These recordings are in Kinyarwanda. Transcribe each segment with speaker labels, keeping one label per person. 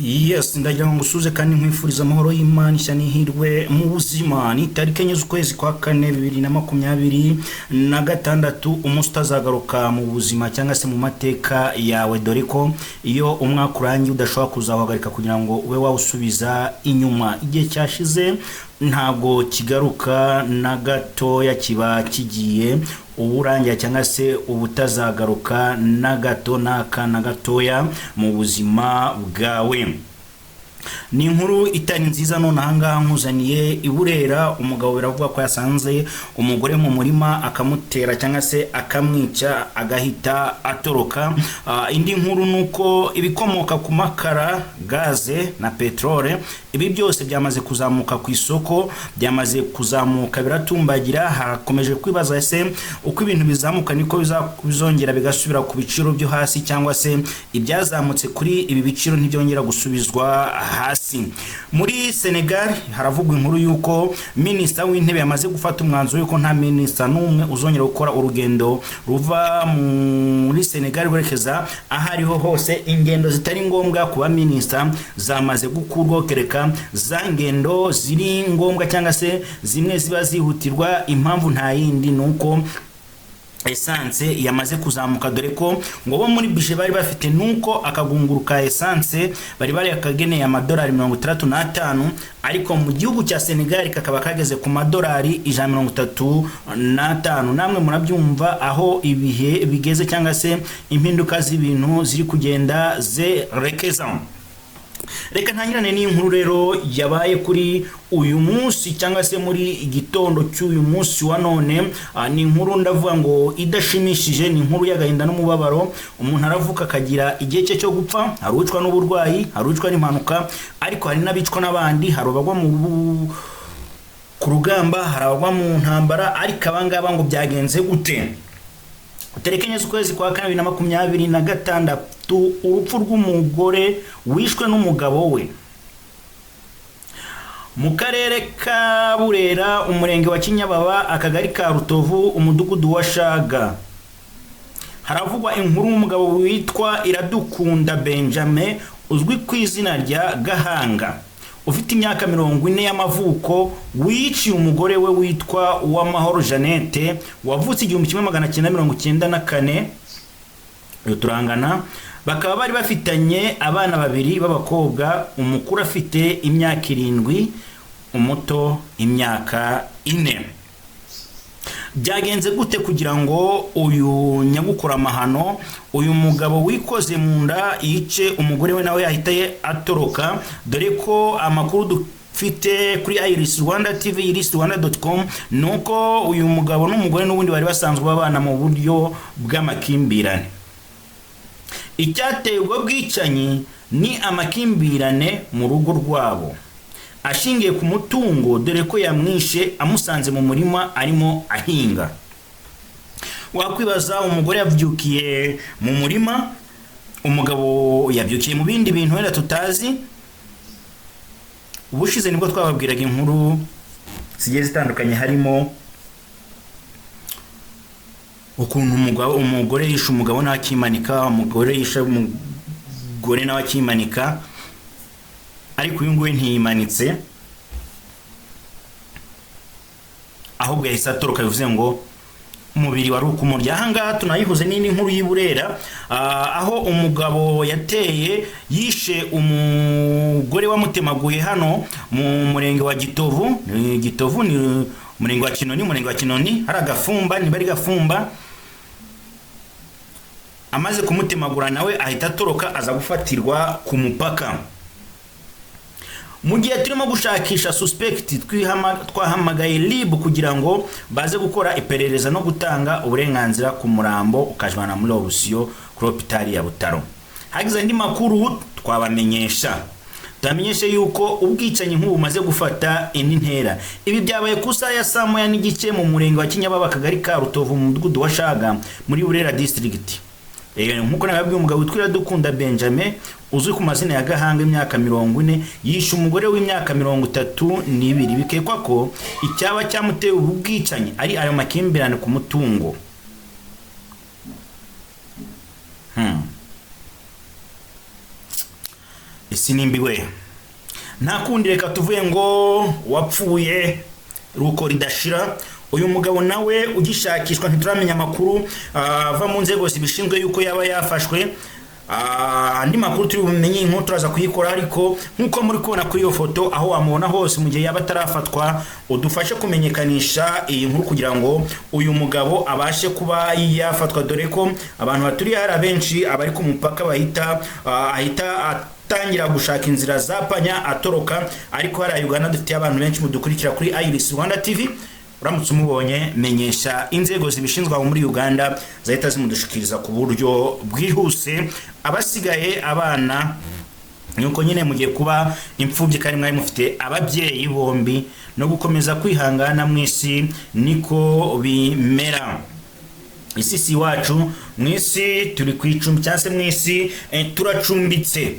Speaker 1: Yes, ndagira ngo ngusuze kandi nkwifuriza amahoro y'Imana, ishya n'ihirwe mu buzima. Ni tariki 4 z'ukwezi kwa kane 2026, umunsi utazagaruka mu buzima cyangwa se mu mateka yawe, dore ko iyo umwaka urangiye udashobora kuzawuhagarika kugira ngo ube wawusubiza inyuma. Igihe cyashize ntabwo kigaruka na gatoya, kiba kigiye uburangira cyangwa se ubutazagaruka na gato n'aka na gatoya mu buzima bwawe. Ni inkuru itari nziza. None ahangaha nkuzaniye i Burera, umugabo biravuga ko yasanze umugore mu murima akamutera cyangwa se akamwica, agahita atoroka. Indi nkuru ni uko ibikomoka ku makara, gaze na peteroli, ibi byose byamaze kuzamuka ku isoko, byamaze kuzamuka biratumbagira. Hakomeje kwibaza ese uko ibintu bizamuka niko bizongera bigasubira ku biciro byo hasi, cyangwa se ibyazamutse kuri ibi biciro ntibyongera gusubizwa hasi? Muri Senegal haravugwa inkuru y'uko minisita w'intebe yamaze gufata umwanzuro y'uko nta minisita n'umwe uzongera gukora urugendo ruva muri Senegal rwerekeza aho ariho hose. Ingendo zitari ngombwa kuba minisita zamaze gukurwaho, kereka za ngendo ziri ngombwa cyangwa se zimwe ziba zihutirwa. Impamvu nta yindi, ni uko essence yamaze kuzamuka, dore ko ngo bo muri budget bari bafite nuko akagunguru ka essence bari yakageneye amadolari 65, ariko mu gihugu cya Senegal kakaba kageze ku madolari 135. Namwe murabyumva aho ibihe bigeze cyangwa se impinduka z'ibintu ziri kugenda zerekeza. Reka ntangirane n'inkuru rero yabaye kuri uyu munsi cyangwa se muri igitondo cy'uyu munsi wa none. Ni inkuru ndavuga ngo idashimishije, ni inkuru y'agahinda n'umubabaro. Umuntu aravuka akagira igihe cye cyo gupfa. Hari uwicwa n'uburwayi, hari uwicwa n'impanuka, ariko hari n'abicwa n'abandi. Hari abagwa ku rugamba, hari abagwa mu ntambara, ariko abangaba ngo byagenze gute? Tariki 4 z'ukwezi kwa kane 2026, urupfu rw'umugore wishwe n'umugabo we mu karere ka Burera, umurenge wa Kinyababa, akagari ka Rutovu, umudugudu wa Shaga. Haravugwa inkuru y'umugabo witwa Iradukunda Benjamin, uzwi ku izina rya Gahanga, ufite imyaka 40 y'amavuko, wiciye umugore we witwa Uwamahoro Jeannette, wavutse 1994, uyu turangana. Bakaba bari bafitanye abana babiri b'abakobwa, umukuru afite imyaka 7, umuto imyaka 4. Byagenze gute kugira ngo uyu nyagukora amahano, uyu mugabo wikoze mu nda, yice umugore we nawe yahita atoroka? Dore ko amakuru dufite kuri Iris Rwanda TV, irisrwanda.com, ni uko uyu mugabo n'umugore n'ubundi bari basanzwe babana mu buryo bw'amakimbirane. Icyateye ubwo bwicanyi ni amakimbirane mu rugo rwabo ashingiye ku mutungo, dore ko yamwishe amusanze mu murima arimo ahinga. Wakwibaza, umugore yabyukiye mu murima, umugabo yabyukiye mu bindi bintu wenda tutazi. Ubushize nibwo twababwiraga inkuru zigiye zitandukanye, harimo ukuntu umugore yishe umugabo nawe akimanika, umugore yishe umugore nawe akimanika, ariko uyu nguyu ntiyimanitse, ahubwo yahise atoroka, bivuze ngo umubiri wari ukumurya. Ahangaha tunayihuze n'indi nkuru y'i Burera, aho umugabo yateye yishe umugore wamutemaguye hano mu murenge wa Gitovu. Ni Gitovu, ni umurenge wa Kinoni, umurenge wa Kinoni, hari agafumba, niba ari Gafumba. Amaze kumutemagura nawe ahita atoroka, aza gufatirwa ku mupaka. Mu gihe turimo gushakisha suspect, twahamagaye RIB kugira ngo baze gukora iperereza no gutanga uburenganzira ku murambo ukajwana muri obduction kuri hopitali ya Butaro. Hagize andi makuru twabamenyesha. Tubamenyeshe yuko ubwicanyi nk'ubu bumaze gufata indi ntera. Ibi byabaye ku isaha ya saa 1:30 mu murenge wa Kinyababa, akagari ka Rutovu, mu mudugudu wa Shaga, muri Burera District. Nk'uko nababwiye, umugabo witwa Iradukunda Benjamin, uzwi ku mazina ya Gahanga, imyaka 40, yishe umugore w'imyaka 32. Bikekwa ko icyaba cyamuteye ubu bwicanyi ari ayo makimbirane ku mutungo. Isi nimbi we, nta kundi, reka tuvuye ngo wapfuye ruko ridashira. Uyu mugabo nawe ugishakishwa, ntituramenya amakuru ava mu nzego zibishinzwe yuko yaba yafashwe. Andi makuru turi bumenye, inkuru turaza kuyikora, ariko nk'uko muri kubona kuri iyo foto, aho wamubona hose mu gihe yaba atarafatwa, udufashe kumenyekanisha iyi nkuru kugira ngo uyu mugabo abashe kuba yafatwa, dore ko abantu baturiye hari abenshi abari ku mupaka bahita ahita atangira gushaka inzira za panya atoroka. Ariko hariya Uganda dufitiye abantu benshi mudukurikira kuri Iris Rwanda TV. Uramutse umubonye, menyesha inzego zibishinzwe aho muri Uganda, zahita zimudushikiriza ku buryo bwihuse. Abasigaye abana nuko nyine mugiye kuba imfubyi kandi mwari mufite ababyeyi bombi, no gukomeza kwihangana mu isi niko bimera. Isi si iwacu, mu isi turi ku icumbi, cyangwa se mu isi turacumbitse.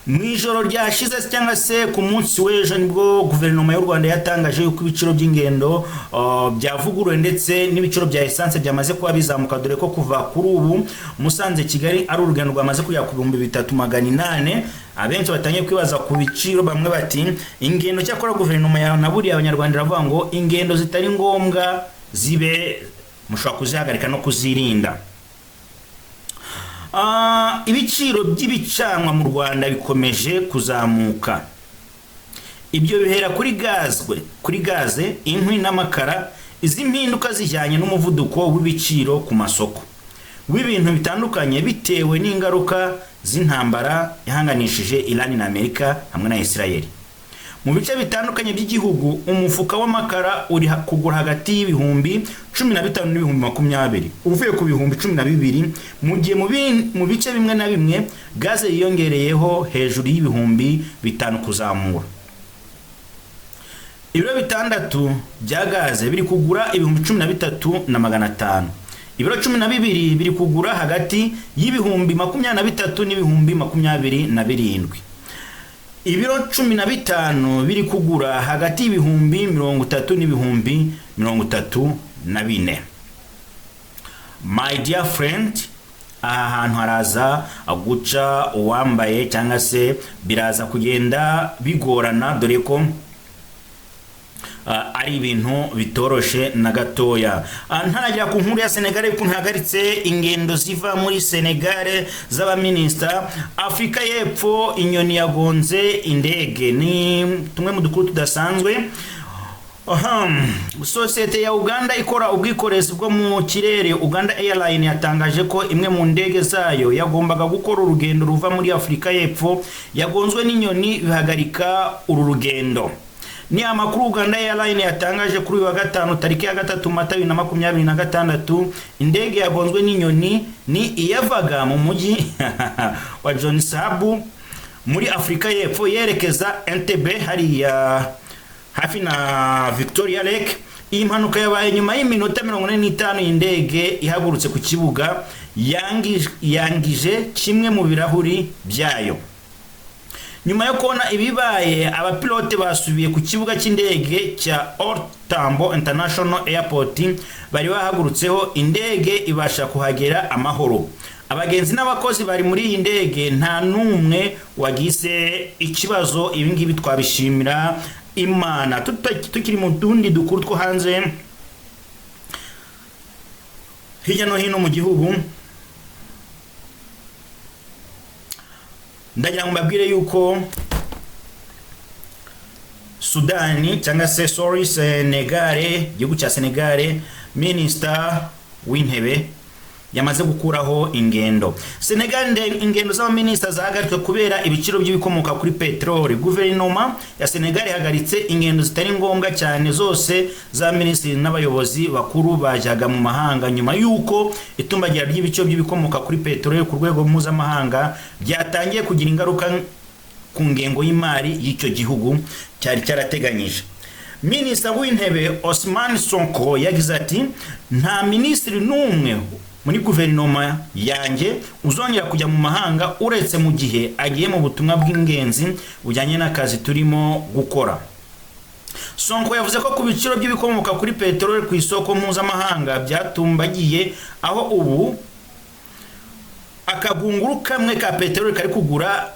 Speaker 1: Mu ijoro ryashize cyangwa se ku munsi w'ejo nibwo guverinoma y'u Rwanda yatangaje yuko ibiciro by'ingendo byavuguruwe, ndetse n'ibiciro bya essence byamaze kuba bizamuka, dore ko kuva kuri ubu Musanze Kigali ari urugendo rwamaze kujya ku 3800. Abenshi batangiye kwibaza ku biciro, bamwe bati ingendo. Cyakora guverinoma yanaburiye Abanyarwanda, iravuga ngo ingendo zitari ngombwa zibe mushobora kuzihagarika no kuzirinda. Ibiciro by'ibicanwa mu Rwanda bikomeje kuzamuka. Ibyo bihera kuri gazwe, kuri gaze, inkwi n'amakara. Izi mpinduka zijyanye n'umuvuduko w'ibiciro ku masoko w'ibintu bitandukanye, bitewe n'ingaruka z'intambara yahanganishije Iran na Amerika hamwe na Israel. Mu bice bitandukanye by'igihugu, umufuka w'amakara uri kugura hagati y'15,000 n'20,000, uvuye ku 12,000, mu gihe mu bice bimwe na bimwe gaze yiyongereyeho hejuru y'5,000 kuzamura. Ibiro 6 bya gaze biri kugura 13,500, ibiro 12 biri kugura hagati y'23,000 n'27,000, ibiro 15 biri kugura hagati y'30,000 n'34,000. My dear friend, aha hantu haraza guca uwambaye, cyangwa se biraza kugenda bigorana, dore ko ari ibintu bitoroshe na gatoya. Ntaragera ku nkuru ya Senegal ukuntu ihagaritse ingendo ziva muri Senegal z'abaminisita, Afurika y'Epfo inyoni yagonze indege, ni tumwe mu dukuru tudasanzwe. Sosiyete ya Uganda ikora ubwikorezi bwo mu kirere, Uganda Airline, yatangaje ko imwe mu ndege zayo yagombaga gukora urugendo ruva muri Afurika y'Epfo yagonzwe n'inyoni, bihagarika uru rugendo. Ni amakuru Uganda Airline yatangaje kuri uyu wa gatanu, tariki ya 3 Mata 2026. Indege yagonzwe n'inyoni ni iyavaga mu mujyi wa Johannesburg muri Afurika y'Epfo yerekeza Entebbe, hariya hafi na Victoria Lake. Iyi mpanuka yabaye nyuma y'iminota 45 iyi ndege ihagurutse ku kibuga, yangije kimwe mu birahuri byayo. Nyuma yo kubona ibibaye, abapilote basubiye ku kibuga cy'indege cya Or Tambo International Airport bari bahagurutseho, indege ibasha kuhagera amahoro. Abagenzi n'abakozi bari muri iyi ndege nta n'umwe wagize ikibazo. Ibi ngibi twabishimira Imana. Tukiri mu tundi dukuru two hanze hirya no hino mu gihugu, ndagira ngo mbabwire yuko Sudani, cyangwa se sorry, Senegale, igihugu cya Senegale, minisita w'intebe yamaze gukuraho ingendo. Senegal, ingendo z'abaminisita zahagaritswe kubera ibiciro by'ibikomoka kuri peteroli. Guverinoma ya Senegal ihagaritse ingendo zitari ngombwa cyane zose za minisitiri n'abayobozi bakuru bajyaga mu mahanga, nyuma y'uko itumbagira ry'ibiciro by'ibikomoka kuri peteroli ku rwego mpuzamahanga byatangiye kugira ingaruka ku ngengo y'imari y'icyo gihugu cyari cyarateganyije. Minisita w'intebe Ousmane Sonko yagize ati: "Nta minisitiri n'umwe muri guverinoma yanjye uzongera kujya mu mahanga, uretse mu gihe agiye mu butumwa bw'ingenzi bujyanye n'akazi turimo gukora." Sonko yavuze ko ku biciro by'ibikomoka kuri peteroli ku isoko mpuzamahanga byatumbagiye, aho ubu Akagunguru kamwe ka peteroli kari kugura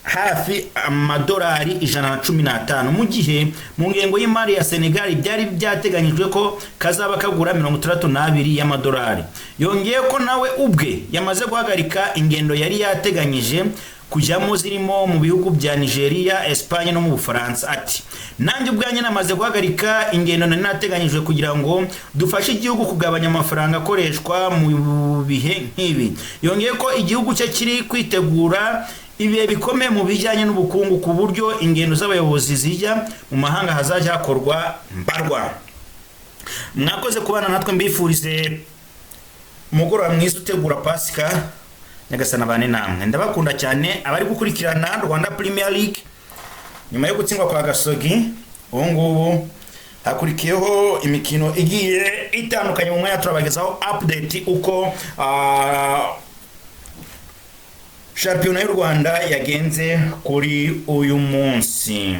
Speaker 1: hafi amadolari 115, mu gihe mu ngengo y'imari ya Senegal byari byateganyijwe ko kazaba kagura 62 y'amadolari. Yongeye ko nawe ubwe yamaze guhagarika ingendo yari yateganyije kujyamo, zirimo mu bihugu bya Nigeria, Espagne no mu Bufaransa. Ati: "Nanjye ubwanjye namaze guhagarika ingendo nari nateganyijwe kugira ngo dufashe igihugu kugabanya amafaranga akoreshwa mu bihe nk'ibi." Yongeye ko igihugu cye kiri kwitegura ibihe bikomeye mu bijyanye n'ubukungu, ku buryo ingendo z'abayobozi zijya mu mahanga hazajya hakorwa mbarwa. Mwakoze kubana natwe, mbifurize umugoroba mwiza utegura Pasika. Nyagasana bane namwe, ndabakunda cyane. Abari gukurikirana Rwanda Premier League, nyuma yo gutsindwa kwa Gasogi, ubu ngubu hakurikiyeho imikino igiye itandukanye. Mu mwanya turabagezaho update uko shampiyona y'u Rwanda yagenze kuri uyu munsi.